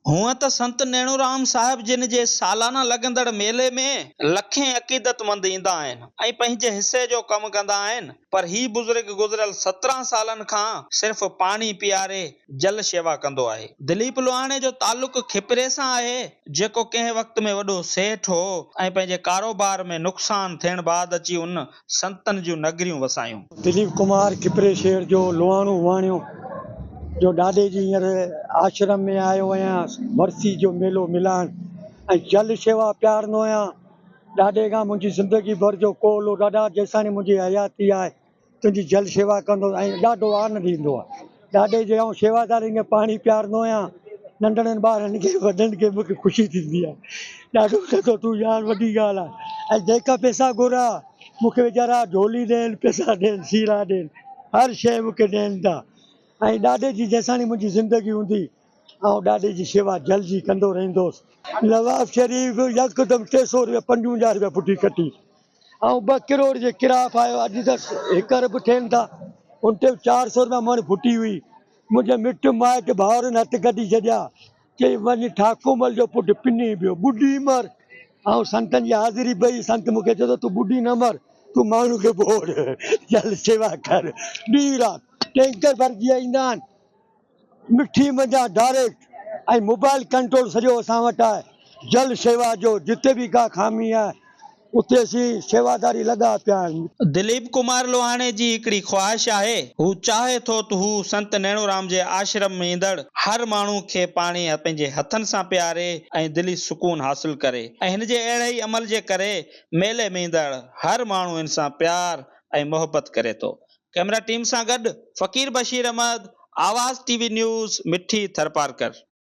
هونئن ته سنت نيڻورام صاحب جن جي سالانه لڳندڙ ميلي ۾ لکين عقيدتمند ايندا آهن ۽ پنهنجي حصي جو ڪم ڪندا آهن پر هي بزرگ گذريل 17 سالن کان صرف پاڻي پياري جل شيوا ڪندو آهي. دليپ لوهاڻي جو تعلق کپري سان آهي جيڪو ڪنهن وقت ۾ وڏو سيٺ هو ۽ پنهنجي ڪاروبار ۾ نقصان ٿيڻ بعد اچي ان سنتن جون نگريون وسايون. دليپ ڪمار کپري شهر جو لوهاڻو واڻيو جو ڏاڏي جي هينئر آشرم ۾ آيو آهيان ورسي جو ميلو ملائڻ ۽ جل شيوا پيارندو آهيان ڏاڏي کان منهنجي زندگي ڀر جو قول هو ڏاڏا جيساڻي منهنجي حياتي آهي تنهنجي جل شيوا ڪندس ۽ ڏاڍو آنند ايندو آهي ڏاڏي جي آئون شيوادارين کي پاڻي پيارندو آهيان ننڍڙن ٻارن کي وڏن کي مونکي خوشي ٿيندي آهي ڏاڍو چوندو تون يار وڏي ڳالهه آهي ۽ جيڪا پئسا گهرا مونکي ويچارا جهولي ڏين پئسا ڏين سيرا ڏين هر شيء مونکي ڏين ٿا ۽ ڏاڏي جي جيساڻي منهنجي زندگي هوندي آئون ڏاڏي جي شيوا جل جي ڪندو رهندوس. نواب شريف يڪدم 300 روپيا 55 روپيا پٽي ڪٽي آئون ٻه ڪروڙ جي ڪراف آيو اڄ ته هڪ ارب ٺهن ٿا ان ٽيم 400 روپيا مڻ ڦٽي هئي منهنجي مٽ مائٽ ڀائرن هٿ ڪڍي ڇڏيا چئي وڃ ٺاڪومل جو پٽ پني پيو ٻڏي مر آئون سنتن جي حاضري پئي سنت مونکي چيو تون ٻڏي نه مر تون ماڻهو کي ٻوڙ جل سيوا ڪر ڏينهن رات ٽينڪر ڀرجي ايندا آهن مٺي منجهان ڊائريڪٽ ۽ موبائل ڪنٽرول سڄو اسان وٽ آهي جل شيوا جو جتي به ڪا خامي آهي اتي اسين شيواداري لڳا پيا آهيون. دليپ ڪمار لوهاڻي جي هڪڙي خواهش آهي، هو چاهي ٿو ته هو سنت نيڻورام جي آشرم ۾ ايندڙ هر ماڻهو کي پاڻي پنهنجي هٿن سان پياري ۽ دلي سڪون حاصل ڪري ۽ هن جي اهڙي ئي عمل جي ڪري ميلي ۾ ايندڙ هر ماڻهو هن سان پيار ۽ محبت ڪري ٿو. ڪئميرا ٽيم سان گڏ Faqir Bashir Ahmed, Awaz T V news, Mithi, Tharparkar.